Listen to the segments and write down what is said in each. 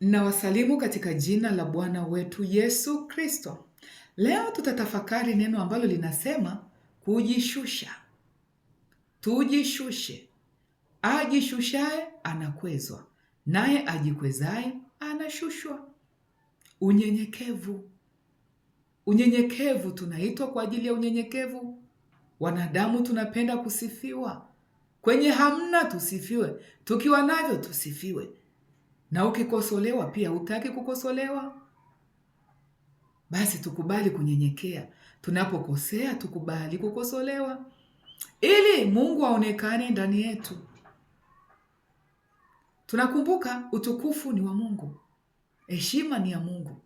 Nawasalimu katika jina la Bwana wetu Yesu Kristo. Leo tutatafakari neno ambalo linasema kujishusha. Tujishushe. Ajishushaye anakwezwa, naye ajikwezaye anashushwa. Unyenyekevu. Unyenyekevu, tunaitwa kwa ajili ya unyenyekevu. Wanadamu tunapenda kusifiwa. Kwenye hamna tusifiwe, tukiwa navyo tusifiwe na ukikosolewa pia hutaki kukosolewa. Basi tukubali kunyenyekea. Tunapokosea tukubali kukosolewa, ili Mungu aonekane ndani yetu. Tunakumbuka utukufu ni wa Mungu, heshima ni ya Mungu.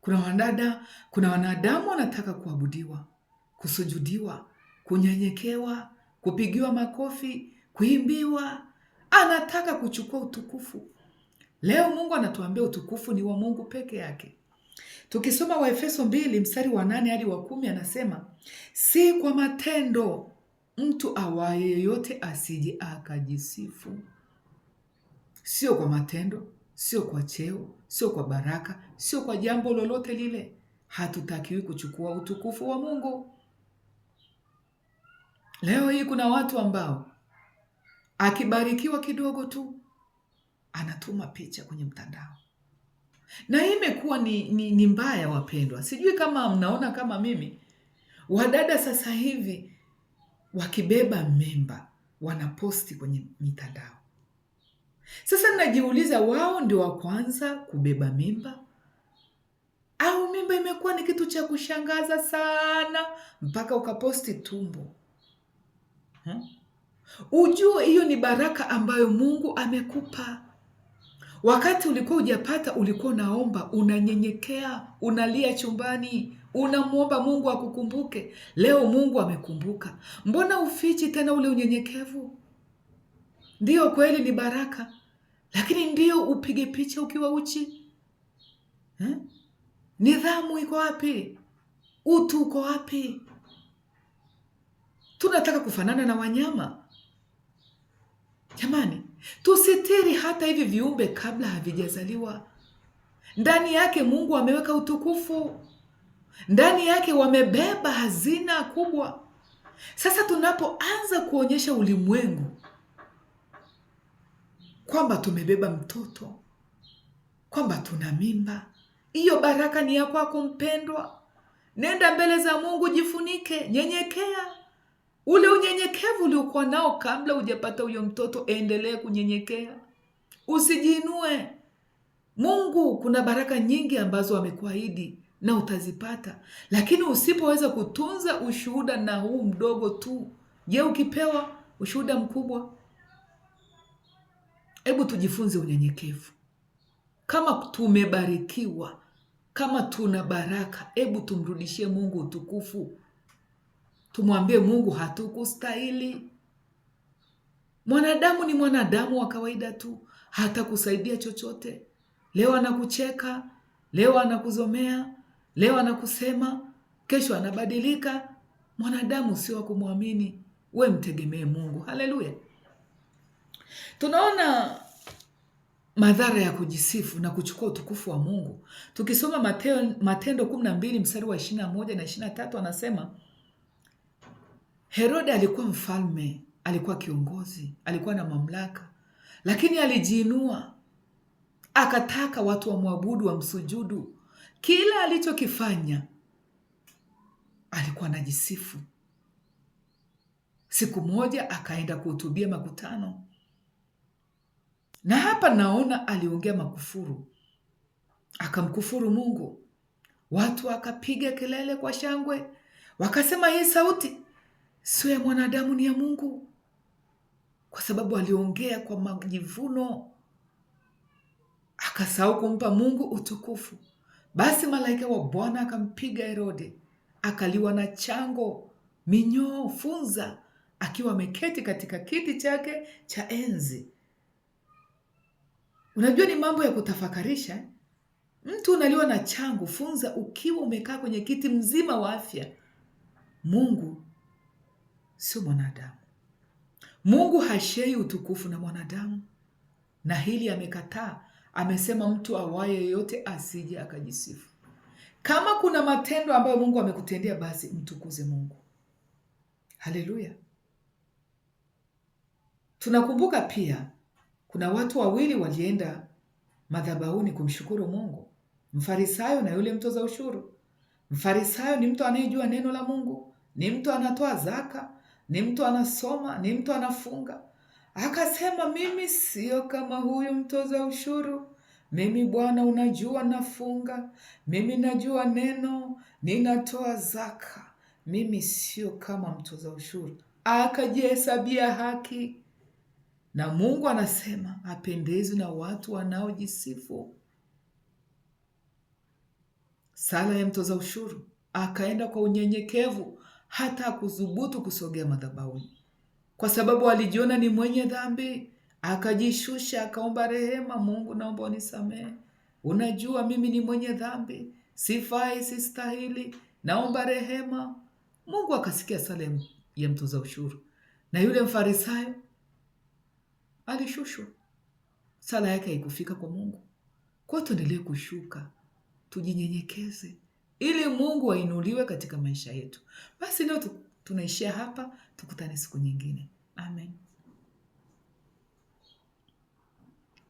Kuna wanadada, kuna wanadamu wanataka kuabudiwa, kusujudiwa, kunyenyekewa, kupigiwa makofi, kuimbiwa anataka kuchukua utukufu. Leo Mungu anatuambia utukufu ni wa Mungu peke yake. Tukisoma Waefeso 2 mstari wa 8 hadi wa 10, anasema si kwa matendo mtu awaye yeyote asije akajisifu. Sio kwa matendo, sio kwa cheo, sio kwa baraka, sio kwa jambo lolote lile. Hatutakiwi kuchukua utukufu wa Mungu. Leo hii kuna watu ambao akibarikiwa kidogo tu anatuma picha kwenye mtandao, na hii imekuwa ni mbaya wapendwa. Sijui kama mnaona kama mimi, wadada sasa hivi wakibeba mimba wanaposti kwenye mitandao. Sasa najiuliza, wao ndio wa kwanza kubeba mimba au mimba imekuwa ni kitu cha kushangaza sana mpaka ukaposti tumbo hmm? Ujue hiyo ni baraka ambayo Mungu amekupa. Wakati ulikuwa hujapata, ulikuwa unaomba, unanyenyekea, unalia chumbani, unamwomba Mungu akukumbuke. Leo Mungu amekumbuka, mbona ufichi tena ule unyenyekevu? Ndiyo, kweli ni baraka, lakini ndiyo upige picha ukiwa uchi eh? Nidhamu iko wapi? Utu uko wapi? Tunataka kufanana na wanyama. Jamani, tusitiri hata hivi viumbe kabla havijazaliwa. Ndani yake Mungu ameweka utukufu, ndani yake wamebeba hazina kubwa. Sasa tunapoanza kuonyesha ulimwengu kwamba tumebeba mtoto, kwamba tuna mimba, hiyo baraka ni ya kwako mpendwa. Nenda mbele za Mungu, jifunike, nyenyekea. Ule unyenyekevu uliokuwa nao kabla hujapata huyo mtoto, endelee kunyenyekea, usijiinue. Mungu kuna baraka nyingi ambazo amekuahidi na utazipata, lakini usipoweza kutunza ushuhuda na huu mdogo tu, je, ukipewa ushuhuda mkubwa? Hebu tujifunze unyenyekevu. Kama tumebarikiwa, kama tuna baraka, hebu tumrudishie Mungu utukufu. Tumwambie Mungu hatukustahili. Mwanadamu ni mwanadamu wa kawaida tu, hatakusaidia chochote. Leo anakucheka, leo anakuzomea, leo anakusema, kesho anabadilika. Mwanadamu sio wa kumwamini, we mtegemee Mungu. Haleluya! Tunaona madhara ya kujisifu na kuchukua utukufu wa Mungu. Tukisoma Matendo 12 mstari wa 21 na 23, anasema Herode alikuwa mfalme, alikuwa kiongozi, alikuwa na mamlaka, lakini alijiinua, akataka watu wamwabudu, wamsujudu. Kila alichokifanya alikuwa anajisifu. Siku moja akaenda kuhutubia makutano, na hapa naona aliongea makufuru, akamkufuru Mungu. Watu wakapiga kelele kwa shangwe, wakasema hii sauti sio ya mwanadamu, ni ya Mungu, kwa sababu aliongea kwa majivuno, akasahau kumpa Mungu utukufu. Basi malaika wa Bwana akampiga Herode, akaliwa na chango, minyoo, funza, akiwa ameketi katika kiti chake cha enzi. Unajua, ni mambo ya kutafakarisha. Mtu unaliwa na chango, funza, ukiwa umekaa kwenye kiti mzima wa afya. Mungu sio mwanadamu. Mungu hashei utukufu na mwanadamu, na hili amekataa. Amesema mtu awaye yeyote asije akajisifu. Kama kuna matendo ambayo Mungu amekutendea, basi mtukuze Mungu. Haleluya! Tunakumbuka pia kuna watu wawili walienda madhabahuni kumshukuru Mungu, Mfarisayo na yule mtoza ushuru. Mfarisayo ni mtu anayejua neno la Mungu, ni mtu anatoa zaka, ni mtu anasoma, ni mtu anafunga. Akasema, mimi sio kama huyu mtoza ushuru. Mimi Bwana, unajua nafunga, mimi najua neno, ninatoa zaka, mimi sio kama mtoza ushuru. Akajihesabia haki, na Mungu anasema hapendezwi na watu wanaojisifu. Sala ya mtoza ushuru, akaenda kwa unyenyekevu, hata hakuthubutu kusogea madhabahuni, kwa sababu alijiona ni mwenye dhambi. Akajishusha, akaomba rehema. Mungu, naomba unisamehe, unajua mimi ni mwenye dhambi, sifai, sistahili, naomba rehema. Mungu akasikia sala ya mtoza ushuru, na yule mfarisayo alishushwa, sala yake haikufika kwa Mungu. Kwa hiyo tuendelee kushuka, tujinyenyekeze ili Mungu ainuliwe katika maisha yetu. Basi leo tunaishia hapa, tukutane siku nyingine. Amen.